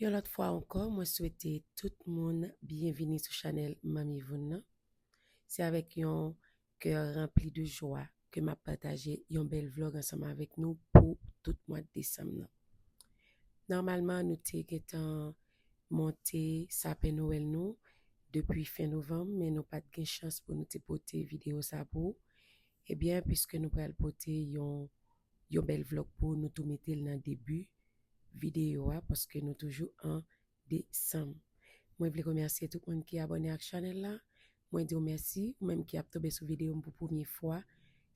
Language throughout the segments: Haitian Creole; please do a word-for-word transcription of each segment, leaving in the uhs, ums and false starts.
Yon lòt fwa ankò, mwen swete tout moun byenvini sou chanèl Manmi Voun nan. Se avèk yon kè ranpli de jwa ke m ap pataje yon bèl vlòg ansanm avèk nou pou tout mwa desanm nan. Nòmalman, nou te gentan monte sapen Nwèl nou depi fen novanm, men nou pa t gen chans pou nou te pote videyo sa pou ou. Ebyen, piske nou pral pote yon, yon bèl vlòg pou ou, nou tou mete l nan debi videyo a, paske nou toujou an desanm. Mwen vle remèsye tout moun ki abòne ak chanèl la. Mwen di w mèsi, ou menm ki ap tonbe sou videyo m pou premye fwa.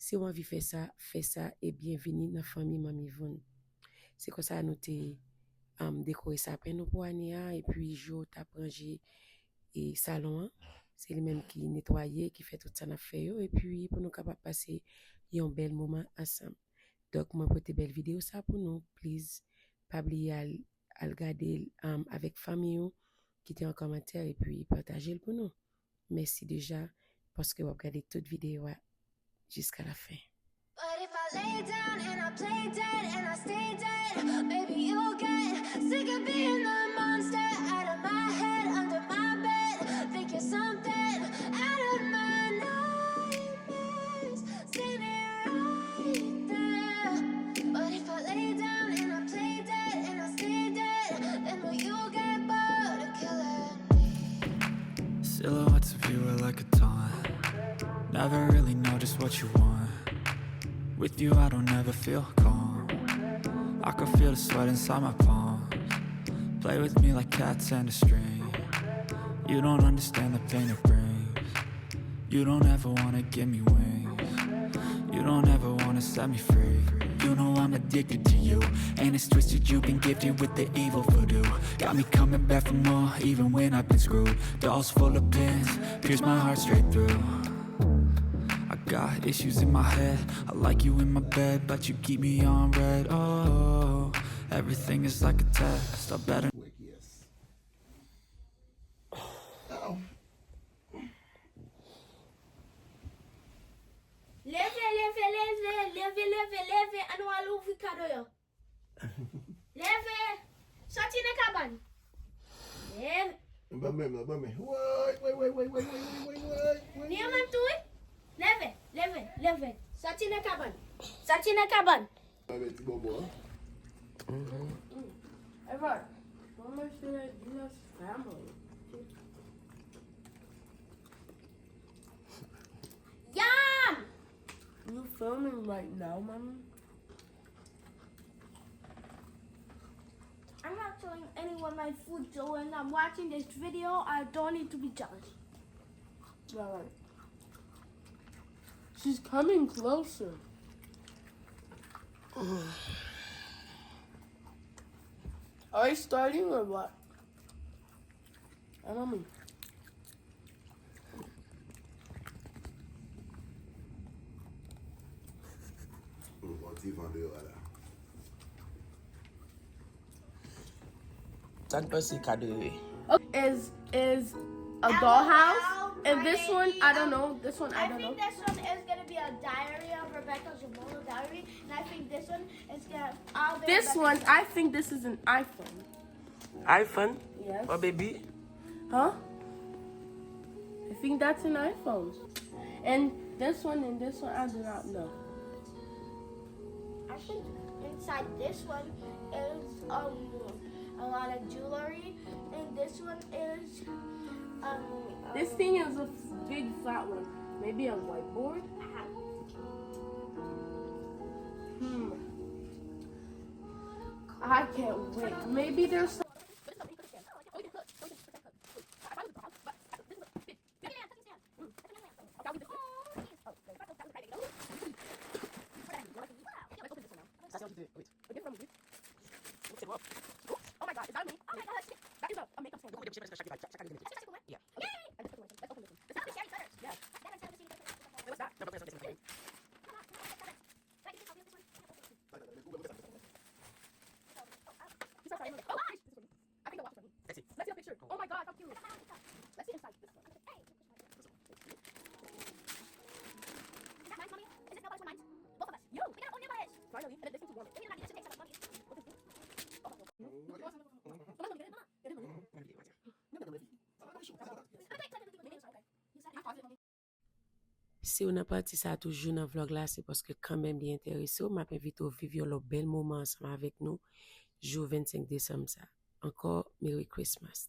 Si w anvi fè sa, fè sa e byenvini nan fanmi Manmi Voun. Se konsa nou te, um, dekore sapen nou pou ane a, epi Jo t ap ranje e salon an. Se li menm ki netwaye, ki fè tout sa n ap fè yo, epi pou nou kapab pase yon bèl moman ansanm. Donk, mwen pote bèl videyo sa pou nou. Please, pa bliye al, al gade l, um, avèk fanmi ou, kite yon kòmantè epi pataje l pou nou. Mèsi deja paske w ap gade tout videyo a jiska la fen. But if I lay down and I play dead and I stay dead, maybe you'll get sick of being the monster out of my head, under my bed. Think you're something out of my nightmares, standing right there. But if I lay down and I play dead and I stay dead, then will you get bored of killing me? Silhouettes of you are like a taunt. Never really know just what you want. With you, I don't ever feel calm. I can feel the sweat inside my palms. Play with me like cats and a string. You don't understand the pain it brings. You don't ever wanna give me wings. You don't ever wanna set me free. You know I'm addicted to you, and it's twisted. You've been gifted with the evil voodoo. Got me coming back for more, even when I've been screwed. Dolls full of pins, pierce my heart straight through. I got issues in my head. I like you in my bed, but you keep me on red. Oh, everything is like a test. I better. Leve, leve, leve, leve, leve, leve, ann nou al ouvri kado yo. Leve! Sòti nan kabann! Leve! Ban men, ban men. Woy, woy, woy. Ni yo menm tou, wi. Leve, leve, leve. Sòti nan kabann. Sòti nan kabann. Ban men ti bòbò a. Evan, mwen se Venus family. Yum! You filming right now, mommy? I'm not telling anyone my food, so when I'm watching this video, I don't need to be jealous. All right. She's coming closer. Are you starting or what? Ay, manmi. Yon ti van deyò a la. Sa n panse kado yo ye? Is, is a dollhouse, and this one, I don't know. This one, I don't know. I think this one is gonna be a diary of Rebecca Jamolo diary, and I think this one is gonna all be This one, I think this is an iPhone. iPhone? Yes. Or baby? Huh? I think that's an iPhone. And this one and this one, I do not know. I think inside this one is, um, a lot of jewelry, and this one is, um, This um, thing is a big flat one. Maybe a whiteboard? Hmm. I can't wait. Maybe there's some Sa se yon ti de, wait. Wait, se bon. Oh my God, is that me? Oh my God, that is a, a makeup stand. Look at the difference, chak, chak, chak, chak, chak. Yeah. Okay. I just put the one. Let's open this one. This is the cherry colors. Yeah. Wait, what's that? No, no, no, no, no. This is how I know. Oh, Si w nan pati sa a toujou nan vlòg la, se paske kanmenm li enterese w. M ap envite w viv yon lòt bèl moman ansanm avèk nou jou vennsenk desanm sa. Ankò, Merry Christmas.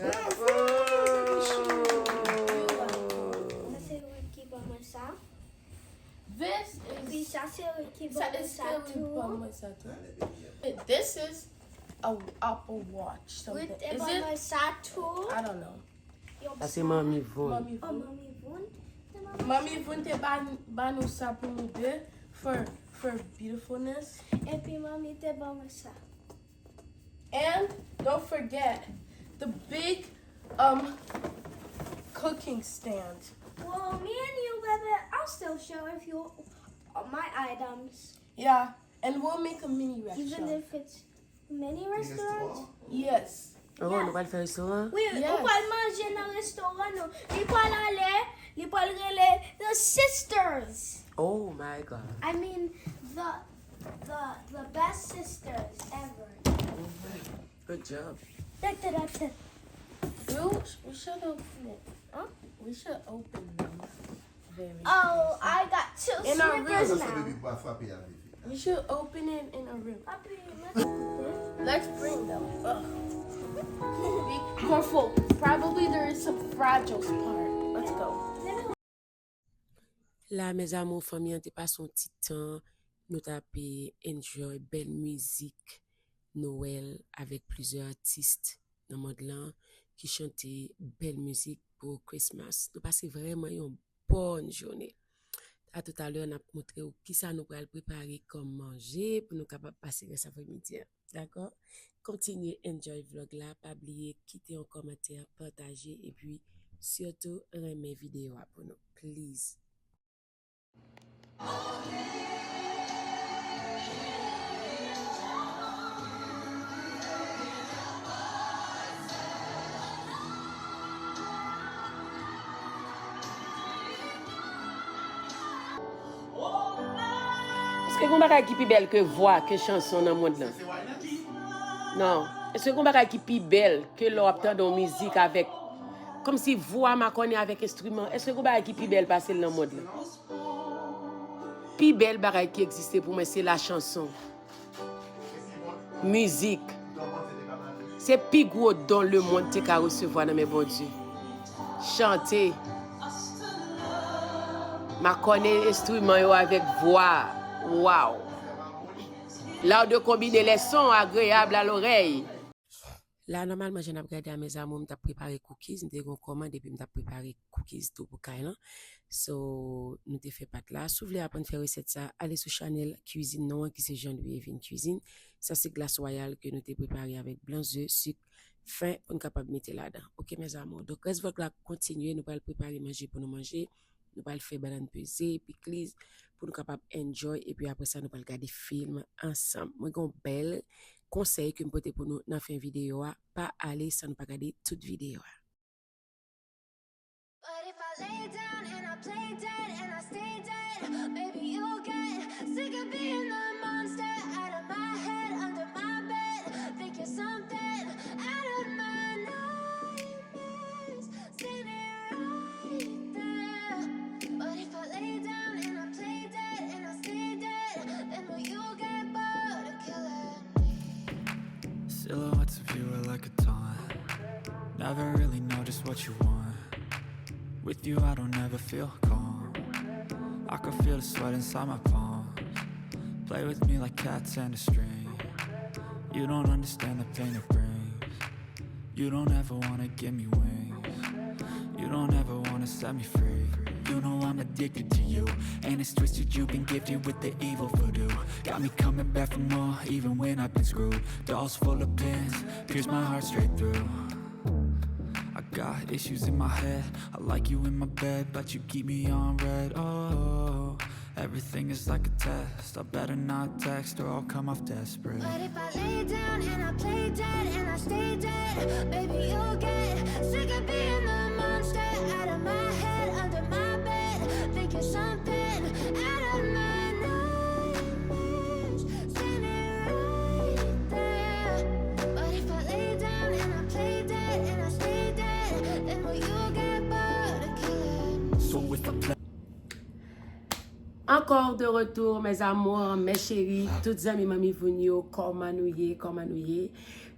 Bravo! Sa se Ricky ban mwen sa. This is. Epi sa se Ricky ban mwen sa tou. Sa is Ricky ban mwen sa tou. This is a Apple Watch. Something. Is it? Ban mwen sa tou. I don't know. Sa se Manmi Voun. Manmi Voun. Manmi Voun te ban, ban nou sa pou nou de for, for beautifulness. Epi Manmi te ban mwen sa. And don't forget the big um cooking stand. Well, me and you, baby, I'll still share with you uh, my items. Yeah, and we'll make a mini restaurant. Even if it's mini restaurant? Yes. Oh, nou pral fè restoran? Wi, nou pral manje nan restoran nou. Li pral ale, li pral rele The Sisters. Oh my God. I mean, the the the best sisters ever. Good job. Da, da, da, da. You, you should open it. Huh? We should open them. Very interesting. Oh, I got two slippers now. In a room. We should open it in a room. Papi, let's bring them. Ugh. Be careful. Probably there is some fragile part. Let's go. La, mes amours, fanmi an te pase yon ti tan, nou t ap enjoy bèl mizik Nwèl avèk plizyè atis nan mond lan ki chante bèl mizik pou Christmas. Nou pase vrèman yon bòn jounen. A toutalè, n ap montre w kisa nou pral prepare kòm manje pou nou kapab pase rès apremidi an. Dakò? Kontinye enjoy vlòg la, pa bliye kite yon kòmantè, pataje, epi sitou renmen videyo a pou nou. Please. Èske gen yon bagay ki pi bèl ke vwa, ke chanson nan mond lan? Non. Èske gen yon bagay ki pi bèl ke lè w ap tande yon mizik avèk, kòmsi vwa makònen avèk enstriman? Èske gen yon bagay ki pi bèl pase l nan mond lan? Pi bèl bagay ki egziste pou mwen, se la chanson. Mizik. Se pi gwo don lemonn te ka resevwa nan men Bondye. Chante. Makònen enstriman yo avèk vwa. Waw. L'art de combiner les sons agréables à l'oreille. La, nòmalman, jan n ap gade a, mes amours, m t ap prepare cookies. M te gen yon kòmand epi m t ap prepare cookies tou pou kay lan. So, nou te fè pat la. Si w vle aprann fè resèt sa, ale sou chanèl Cuisine nou an, ki se Jean Louis Evin Cuisine. Sa se glas wayal ke nou te prepare avèk blan ze, sik, fen pou n kapab mete ladan. Oke, mes amours. Donk, rès vlòg la kontinye. Nou pral prepare manje pou nou manje. Nou pral fè bannann peze, pikliz, pou nou kapab enjoy. Epi apre sa, nou pral gade fim ansanm. Mwen gen yon bèl konsèy ke m pote pou nou nan fen videyo a. Pa ale san nou pa gade tout videyo a. But if I lay down and I play dead and I stay dead, baby, you'll get sick of being the monster out of my head, under my bed. Think you're something out of my nightmares. Standing right there. But if I lay down and I play dead and I stay dead, then will you get bored of killing me? Silhouettes of you are like a taunt. Never really know just what you want. With you, I don't ever feel calm. I can feel the sweat inside my palms. Play with me like cats and a string. You don't understand the pain it brings. You don't ever wanna give me wings. You don't ever wanna set me free. You know I'm addicted to you, and it's twisted, you've been gifted with the evil voodoo. Got me coming back for more, even when I've been screwed. Dolls full of pins, pierce my heart straight through. I got issues in my head, I like you in my bed, but you keep me on red. Oh, everything is like a test, I better not text or I'll come off desperate. But if I lay down and I play dead and I stay dead, baby, you'll get sick of being the monster out of my head, under my bed. Think you're something out of my nightmares, standing right there. But if I lay down and I play dead and I stay dead, then will you get bored of killing me? So if I play Encore de retour, mes amours, mes chéris, tout zanmi Manmi Voun yo, kòman nou ye, kòman nou ye?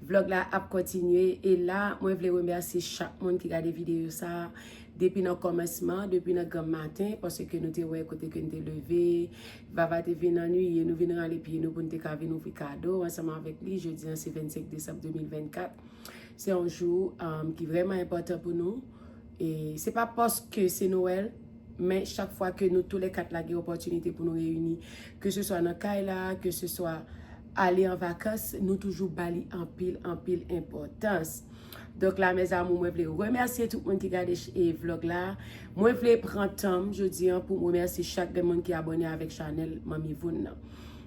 Vlog la ap kontinye, e la, mwen vle remèsye chak moun ki gade videyo sa, depi nan kòmansman, depi nan granm maten, paske nou te wè kote ke n te leve, Vava te vin annuiye nou, vin rale pye nou pou n te ka vin ouvri kado ansanm avèk li. Jodi an se vennsenk desanm de mil vennkat. Se yon jou um, ki vrèman enpòtan pou nou. E se pa paske se Nwèl, men chak fwa ke nou toulèkat la gen opòtinite pou nou reyini, ke se swa nan kay la, ke se swa ale an vakans, nou toujou ba li anpil, anpil enpòtans. Donk la, mes amours, mwen vle remèsye tout moun ki gade ch- e vlog la. Mwen vle pran tan m jodi an pou m remèsye chak grenn moun ki abòne avèk chanèl Manmi Voun nan.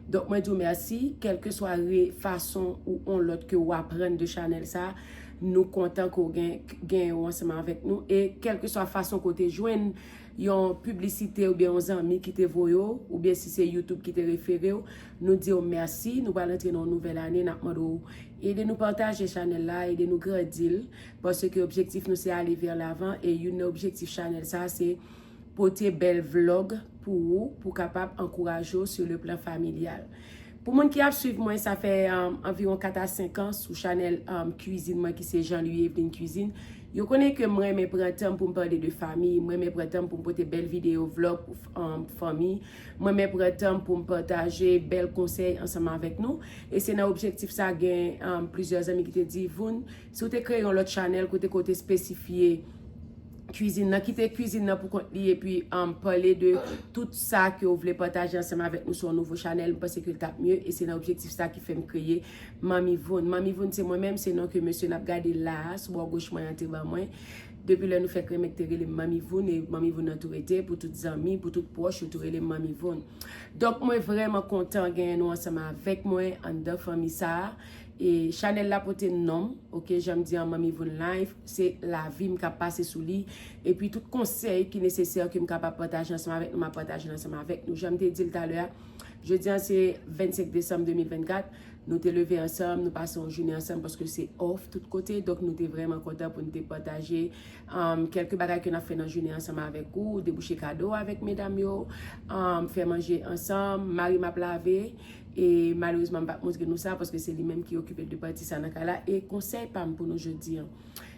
Donk mwen di w mèsi, kèlkeswa re- fason ou on lòt ke w aprann de chanèl sa, nou kontan ke w gen genyen w ansanm avèk nou. E kèlkeswa fason ke w te jwenn yon piblisite oubyen yon zanmi ki te voye w, oubyen si se YouTube ki te refere w, nou di w mèsi. Nou pral antre nan yon nouvèl ane, n ap mande w ede nou pataje chanèl la, ede nou grandi l, paske objektif nou se ale vè lavan, e youn nan objektif chanèl sa se pote bèl vlog pou ou, pou kapab ankouraje w sur le plan familial. Pou moun ki ap swiv mwen, sa fè um, anviwon kat a senk an sou chanèl um, kwizin mwen ki se Jean Louis Eveline Cuisine. Yo konnen ke mwen renmen pran tan pou m pale de fanmi, mwen renmen pran tan pou m pote bèl videyo vlog pou um, fanmi, mwen renmen pran tan pou m pataje bèl konsèy ansanm avèk nou. E se nan objektif sa gen um, plizyè zanmi ki te di, Voun, si w te kreye yon lòt chanèl kote ke w te espesifye kwizin nan, kite kwizin nan pou kont li, epi um, pale de tout sa ke w vle pataje ansanm avèk nou sou yon nouvo chanèl, m panse ke l t ap mye, e se nan objektif sa ki fè m kreye Manmi Voun. Manmi Voun se mwen menm, se non ke mesye n ap gade la a, sou bò goch mwen an te ban mwen. Depi lè nou fèk renmen, te rele m Manmi Voun, e Manmi Voun nan tou rete, pou tout zanmi, pou tout pwòch, yo tou rele m Manmi Voun. Donk mwen vrèman kontan genyen nou ansanm avèk mwen anndan fanmi sa a. E chanèl la pote non m, ok, jan m di an, Manmi Voun Life, se lavi m k ap pase sou li, epi tout konsèy ki nesesè ke m kapab pataje ansanm avèk nou, m ap pataje l ansanm avèk nou. Jan m te di l talè a, jodi an se vennsenk desanm de mil vennkat, nou te leve ansanm, nou pase yon jounen ansanm paske se off tout kote, donk nou te vrèman kontan pou n te pataje um, kèlke bagay ke n ap fè nan jounen ansanm avèk ou, debouche kado avèk medam yo, um, fè manje ansanm, mari m ap lave, e malerezman m pa t montre nou sa paske se li menm ki okipe de pati sa nan kay la. E konsèy pa m pou nou jodi an,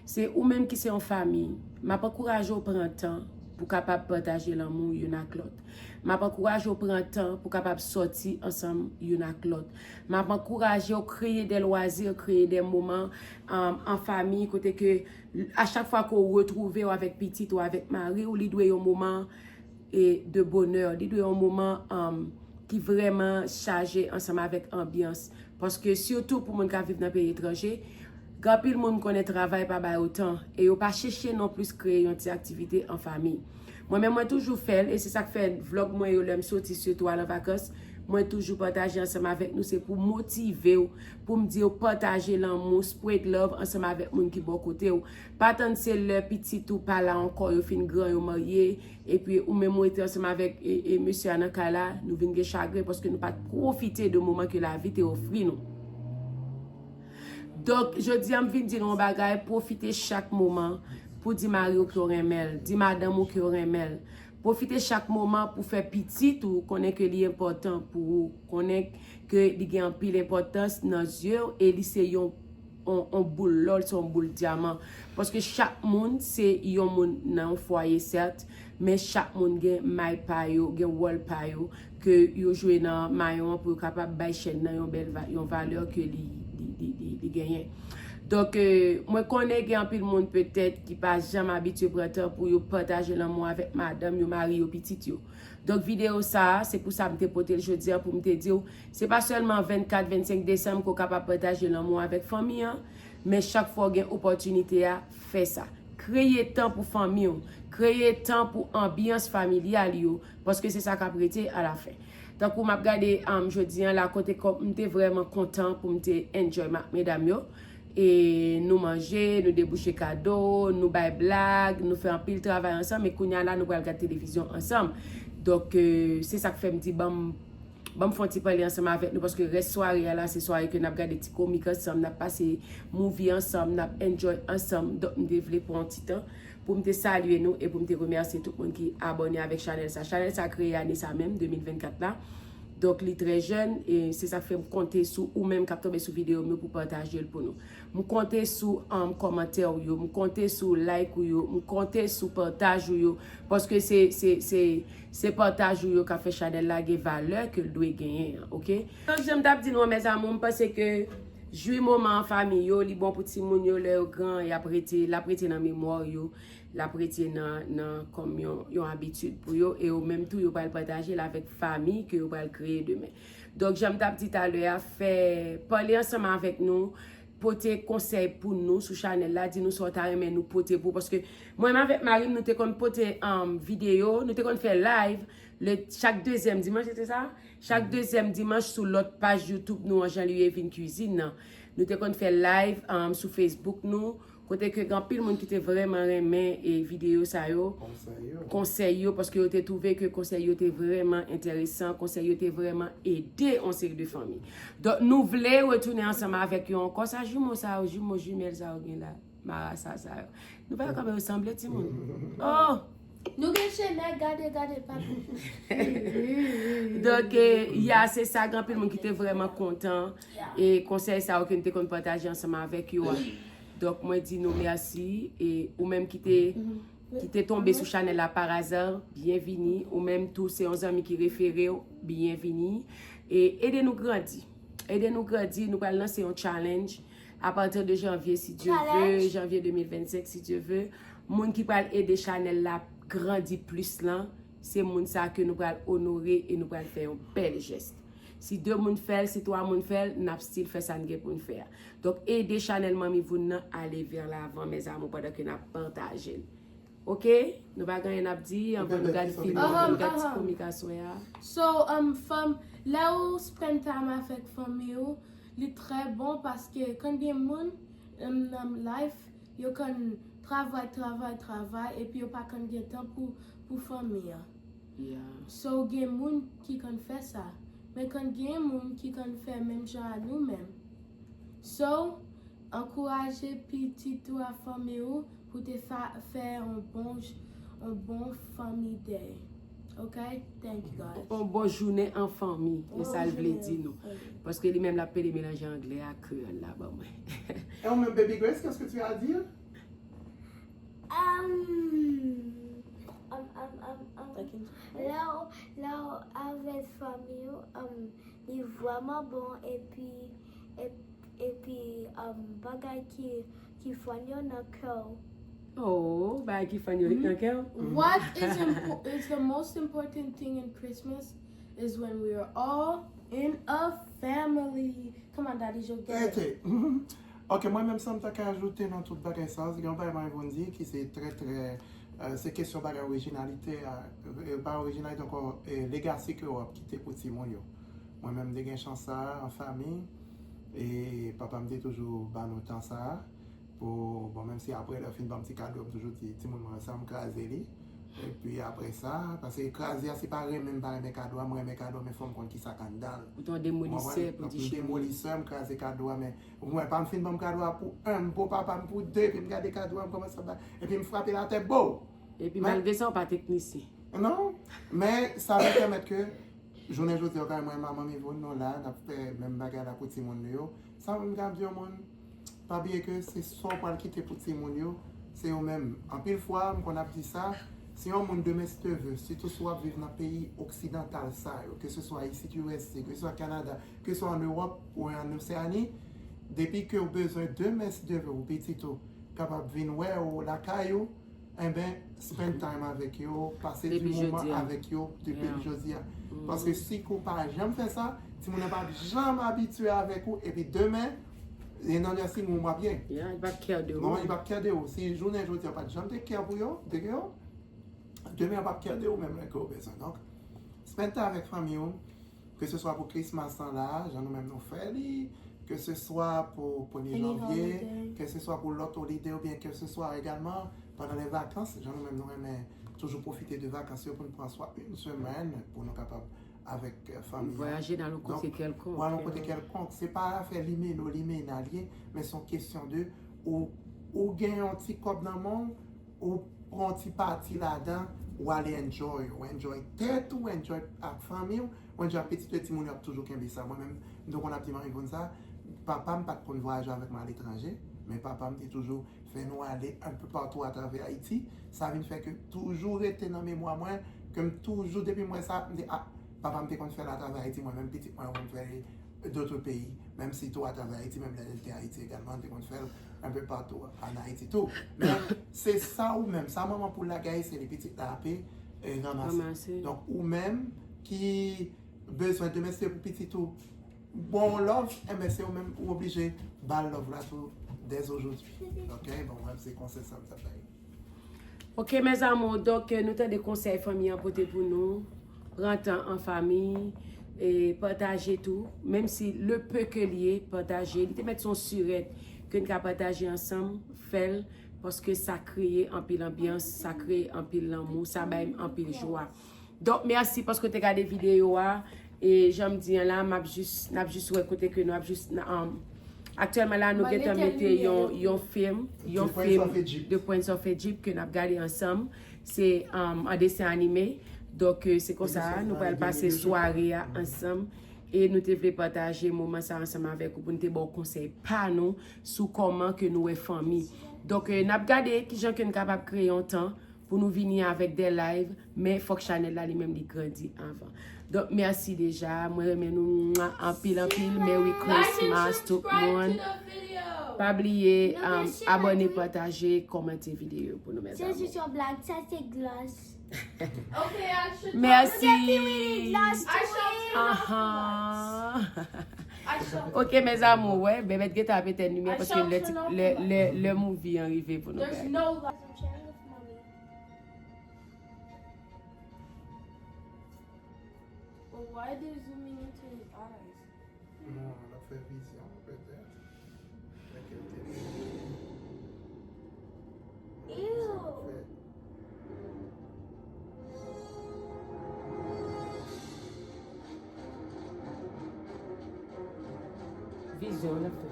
se ou menm ki se yon fanmi, m ap ankouraje w pran tan pou kapab pataje lanmou youn ak lòt. M ap ankouraje w pran tan pou kapab sòti ansanm youn ak lòt. M ap ankouraje w kreye de lwazi, kreye de moman um, an fanmi kote ke a chak fwa ke w retwouve w avèk pitit ou avèk mari w, li dwe yon moman e, de bonè, li dwe yon moman um, ki vrèman chaje ansanm avèk anbyans. Paske sitou pou moun k ap viv nan peyi etranje, gen anpil moun m konnen travay pa ba yo tan e yo pa chèche non plis kreye yon ti aktivite an fanmi. Mwen menm mwen toujou fè l e se sa k fè vlog mwen yo lè m soti sitou al an vakans, mwen toujou pataje ansanm avèk nou, se pou motive w, pou m di w pataje lanmou, spread love ansanm avèk moun ki bò kote w. Pa tann se lè pitit ou pa la ankò, yo fin gran, yo marye, epi ou menm ou rete ansanm avèk e, e mesye a nan kay la, nou vin gen chagren paske nou pa t pwofite de moman ke lavi te ofri nou. Donk, jodi a m vin di nou yon bagay, pwofite chak moman pou di mari w ke w renmen l, di madanm ou ke w renmen l. Pwofite chak moman pou fè pitit ou konnen ke li enpòtan pou ou, konnen ke li gen anpil enpòtans nan zye w e li se yon on, on boul lò, se yon boul dyaman. Paske chak moun se yon moun nan yon fwaye, sèt, men chak moun gen may pa yo, gen wòl pa yo ke yo jwe nan mayon an pou yo kapab bay chèn nan yon bèl va- yon valè ke li, li, li, li, li genyen. Donk, euh, mwen konnen gen anpil moun petèt ki pa janm abitye pran tan pou yo pataje lanmou avèk madanm yo, mari yo, pitit yo. Donk, videyo sa a, se pou sa m te pote l jodi a, pou m te di w, se pa sèlman vennkat, vennsenk desanm ke w kapab pataje lanmou avèk fanmi an, men chak fwa w gen opòtinite a, fè sa. Kreye tan pou fanmi w, kreye tan pou anbyans familyal yo, paske se sa k ap rete alafen. Tankou m ap gade, um, jodi a la, kote kòm m te vrèman kontan pou m te enjoy m ak medam yo. E nou manje, nou debouche kado, nou bay blag, nou fè anpil travay ansanm, e kounye a la, nou pral gad televizyon ansanm. Donk, euh, se sa k fè m di, ban m, ban m fè yon ti pale ansanm avèk nou, paske rès sware a la, se sware ke n ap gade ti komik ansanm, n ap pase movie ansanm, n ap enjoy ansanm. Donk, m te vle pran yon ti tan pou m te salye nou e pou m te remèsye tout moun ki abòne avèk chanèl sa. Chanèl sa kreye ane sa menm, de mil vennkat la. Donk, li trè jèn, e se sa k fè m konte sou ou menm k ap tonbe sou videyo m yo pou pataje l pou nou. M konte sou, um, kòmantè w yo, m konte sou like ou yo, m konte sou pataj ou yo, paske se, se, se, se pataj ou yo k ap fè chanèl la gen valè ke l dwe genyen an, oke? Donk, jan m t ap di nou an, mes amours, m panse ke jwi moman an fanmi yo, li bon pou timoun yo, lè yo gran, y ap rete, l ap rete nan memwa yo, l ap rete nan, nan kòm yon, yon abitid pou yo, e yo menm tou, yo pral pataje l avèk fanmi ke yo pral kreye demen. Donk, jan m t ap di talè a, fè, pale ansanm avèk nou, pote konsèy pou nou sou chanèl la, di nou sa w ta renmen nou pote pou, paske mwen menm avèk mari m, nou te konn pote, um, videyo, nou te konn fè live, le, chak dezyèm dimanch, se te sa? Chak dezyèm dimanch sou lòt paj YouTube nou an, Jean Louis Evin Cuisine nan. Nou te konn fè live, um, sou Facebook nou, kote ke gen anpil moun ki te vrèman renmen, e, videyo sa yo, konsèy yo, konsèy yo, paske yo te twouve ke konsèy yo te vrèman enteresan, konsèy yo te vrèman ede yon seri de fanmi. Donk, nou vle retounen ansanm avèk yo ankò. Sa jimo sa yo, jimo jimèl sa yo gen la, marasa sa yo. Nou pa wè kòman yo sanble, timoun? Oh! Nou gen chenèg, gade, gade, pa. Donk, e, ya, se sa, gen anpil moun ki te vrèman kontan. E konsèy sa yo ke n te konn pataje ansanm avèk yo a. Donk, mwen di nou mèsi. E ou menm ki te, ki te tonbe sou chanèl la pa aza, byenvini. Ou menm tou, se yon zanmi ki refere w, byenvini. E ede nou grandi. Ede nou grandi, nou pral lanse yon challenge. Apati de janvye, si Dye vle, janvye de mil vennsenk, si Dye vle, moun ki pral ede chanèl la grandi plis lan, se moun sa ke nou pral onore e nou pral fè yon bèl jès. Si de moun fè l, si twa moun fè l, n ap still fè sa n gen pou n fè a. Donk, ede chanèl Manmi Voun nan ale vè lavan, mes amours, pandan ke n ap pataje l. Oke? Nou pa gen anyen n ap di, anvan nou gad fim, anvan nou gad ti komik aswè a. So, um, fanm, lè ou spend time avèk fanmi ou, li trè bon paske kan gen moun, um, nan life, yo konn travay, travay, travay, epi yo pa konn gen tan pou, pou fanmi an. So, gen moun ki konn fè sa, men konn gen moun ki konn fè menm jan a nou menm. So, ankouraje pitit ou ak fanmi ou pou te fa, fè yon bon, j, yon bon family day. Ok? Thank you, guys. Yon bon jounen an fanmi, e sa l vle di nou. Paske li menm l ap pede melanje anglè ak kreyòl la ban mwen. Et on même Baby Grace, qu'est-ce que tu as à dire? Um, um, um, um, um. Lè w, lè w avèk fanmi w, um, li vrèman bon epi, epi, epi um, bagay ki, ki fòn yo nan kè w. Oh, bagay ki fòn yo nan kè w? What is, impo- is the most important thing in Christmas is when we are all in a family. Come on, Daddy, you'll get it. Ok, mwen menm sa m ta ka ajoute nan tout bagay sa, se gen yon bagay mwen vin di ki se trè trè, se kesyon bagay orijinalite a, pa orijinalite ankò, legasi ke w ap kite pou timoun yo. Mwen menm m te gen chans sa a an fanmi, e papa m te toujou ban nou tan sa a pou, bon, menm si apre lè yo fin ban m ti kado, m toujou di timoun mwen sa m kraze li. Epi apre sa, paske kraze a se pa renmen m pa renmen kado a, m renmen kado a men fò m konn kisa k anndan l. Ou t yon demolisè pou di cheri. M demolisè, m kraze kado a men ou wè pa m fin ban m kado a pou en, m bo papa m pou de, epi m gade kado a m kòmanse ap bay, epi m frape l atè bo! Epi malgre sa ou pa teknisyen. Non, men sa vin pèmèt ke jounen jodi a ou ka wè mwen manman Mivon nou la, n ap fè menm bagay la pou timoun nou yo. Sa m ka di yon moun, pa bliye ke se sa w pral kite pou timoun yo, se yo menm. Anpil fwa, m konn ap di sa, si yon moun demen si Dye vle, sitou si w ap viv nan peyi oksidantal sa yo, ke se swa isit U S A, ke se swa Kanada, ke se swa an Ewòp ou an Oseani, Depi ke w bezwen demen, si Dye vle, ou pitit ou kapab vin wè ou lakay ou, enben, spend time avèk yo, pase di moman avèk yo depi jodi a. Paske si ke w pa janm fè sa, timoun nan p ap janm abitye avèk ou, epi demen, e nan lè si moun w ap gen. Non, li p ap kè de ou. Si jounen jodi a w pa t janm te kè pou yo, de yo, demen yo p ap kè de ou menm lè ke w bezwen. Donk, spend time avèk fanmi w, ke se swa pou Christmas lan la, jan nou menm nou fè li, ke se swa pou premye janvye, ke se swa pou lòt olide, oubyen ke se swa egalman pandan lè vakans, jan nou menm nou renmen toujou pwofite de vakans yo pou n pran swa yon semèn pou nou kapab avèk, eh, fanmi an. Vwayaje nan yon kote kèlkonk. Donk, w al yon kote kèlkonk. Se pa afè limeno, limena l ye, men se yon kesyon de ou, ou gen yon ti kòb nan men w, ou pran yon ti pati ladan, ou ale enjoy, ou enjoy tèt ou, enjoy ak fanmi w, ou enjoy ak pitit ou, timoun yo ap toujou kenbe sa. Mwen menm, m te konn ap di manmi Yvonne sa, papa m pa t konn vwayaje avèk mwen aletranje, men papa m te toujou fè nou ale un peu partout atravè Ayiti. Sa vin fè ke toujou rete nan memwa mwen, ke m toujou, depi m wè sa, m di, ah, papa m te konn fè l atravè Ayiti, mwen menm pitit mwen, mwen fè l d'autres pays, menm si tou atravè Ayiti, menm lè l te Ayiti egalman, l te konn fè l un peu partout an Ayiti tou. Men se sa ou menm, sa manman poul la gaye, se li pitit la ape, eh, ranmase. Donk, ou menm ki bezwen demen se pou pitit ou ba w love, enben se ou menm ou oblije ba l love la tou dès aujourd'hui. Ok, bon, mwen se konsèy sa m t ap bay. Ok, mes amours, donk, euh, nou tande konsèy fanmi an pote pou nou. Pran tan an fanmi, e pataje tou. Menm si le peu ke l ye, pataje. Li te mèt se yon sirèt ke n ka pataje ansanm, fè l, paske sa kreye anpil anbyans, sa kreye anpil lanmou, sa bay anpil jwa. Donk, mèsi paske w te gade videyo a. E jan m di an la, m ap jis, n ap jis wè kote ke nou ap jis, n- um, aktyèlman la, nou gentan mete yon, yon fim, yon fim The Prince of Egypt ke n ap gade ansanm. Se, um, an desen anime. Donk, euh, se konsa, nou pral pase sware a ansanm. E nou te vle pataje moman sa ansanm avèk ou pou n te ba w konsèy pa nou sou kòman ke nou wè fanmi. Donk, euh, n ap gade kijan ke n kapab kreye yon tan pou nou vini avèk de live, men fòk chanèl la li menm li grandi anvan. Donk, mèsi deja, mwen renmen nou mwa, anpil, anpil, Merry Christmas tout moun. Pa bliye, um, abòne, pataje, kòmante videyo pou nou, mes amours. Se jis yon blag, sa se glas. Mèsi. Ahan. Ok, mes amours, wè, Bebet gentan ap etenn limyè paske lè, lè, lè, lè movie an rive pou nou gade. But why they zooming into his eyes? Non, l ap fè vizyon, petèt. Lè ke l te vini. Ew! Sa l ap fè. Vizyon l ap fè.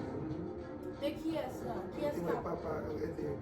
Men kiyès la? Kiyès la? Papa, rete.